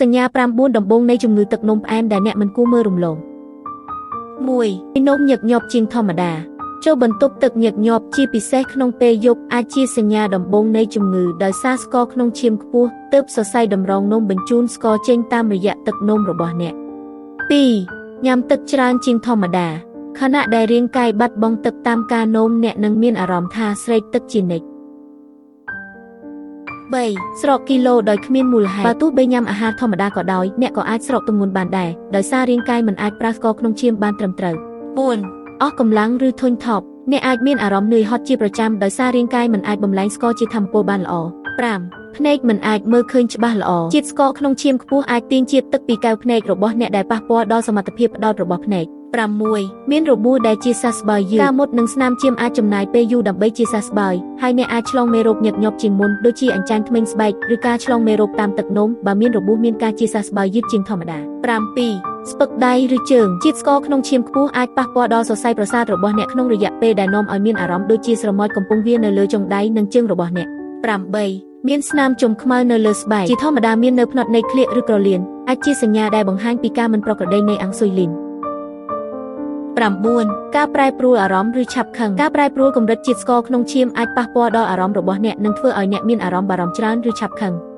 សញ្ញា9ដំបូងនៃជំងឺទឹកនោមផ្អែមដែលអ្នកមិនគួរមើលរំលង1នោមញឹកញាប់ជាងធម្មតាចូលបន្ទប់ទឹកញឹកញាប់ជាពិសេសក្នុងពេលយប់អាចជាសញ្ញាដំបូងនៃជំងឺដោយសារស្ករក្នុងឈាមខ្ពស់ទើបសរសៃតម្រងនោមបញ្ជូនស្ករចេញតាមរយៈទឹកនោមរបស់អ្នក2ញ៉ាំទឹកច្រើនជាងធម្មតាខណៈដែលរាងកាយបាត់បង់ទឹកតាមការនោមអ្នកនឹងមានអារម្មណ៍ថាស្រេកទឹកជានិច្ច3ស្រកគីឡូដោយគ្មានមូលហេតុបើទោះបីញ៉ាំអាហារធម្មតាក៏ដោយអ្នកក៏អាចស្រកទម្ងន់បានដែរដោយសាររាងកាយមិនអាចប្រើស្ករក្នុងឈាមបានត្រឹមត្រូវ4អស់កម្លាំងឬធុញថប់អ្នកអាចមានអារម្មណ៍នឿយហត់ជាប្រចាំដោយសាររាងកាយមិនអាចបំលែងស្ករជាធម្មពលបានល្អ5ភ្នែកមិនអាចមើលឃើញច្បាស់ល្អជាតិស្ករក្នុងឈាមខ្ពស់អាចទាញជាតិទឹកពីកែវភ្នែករបស់អ្នកដែលប៉ះពាល់ដល់សមត្ថភាពផ្ដោតរបស់ភ្នែក6មានរបួសដែលជាសះស្បើយយឺតការមុតនិងស្នាមឈាមអាចចំណាយពេលយូរដើម្បីជាសះស្បើយហើយអ្នកអាចឆ្លងមេរោគញឹកញាប់ជាងមុនដូចជាអញ្ចាញធ្មេញស្បែកឬការឆ្លងមេរោគតាមទឹកនោមបើមានរបួសមានការជាសះស្បើយយឺតជាងធម្មតា7ស្ពឹកដៃឬជើងជាតិស្ករក្នុងឈាមខ្ពស់អាចប៉ះពាល់ដល់សរសៃប្រសាទរបស់អ្នកក្នុងរយៈពេលដែលនាំឲ្យមានអារម្មណ៍ដូចជាស្រមោចកំពុងវានៅលើចុងដៃនិងជើងរបស់អ្នក8មានស្នាមជុំខ្មៅនៅលើស្បែកជាធម្មតាមាននៅផ្នត់នៃក្លៀកឬក្រលៀនអាចជាសញ្ញាដែលបង្ហាញពីការមិនប្រក្រតីនៃអាំងស៊ុយលីន9ការប្រែប្រួលអារម្មណ៍ឬឆាប់ខឹងការប្រែប្រួលកម្រិតជាតិស្ករក្នុងឈាមអាចប៉ះពាល់ដល់អារម្មណ៍របស់អ្នកនិងធ្វើឲ្យអ្នកមានអារម្មណ៍បារម្ភច្រើនឬឆាប់ខឹង។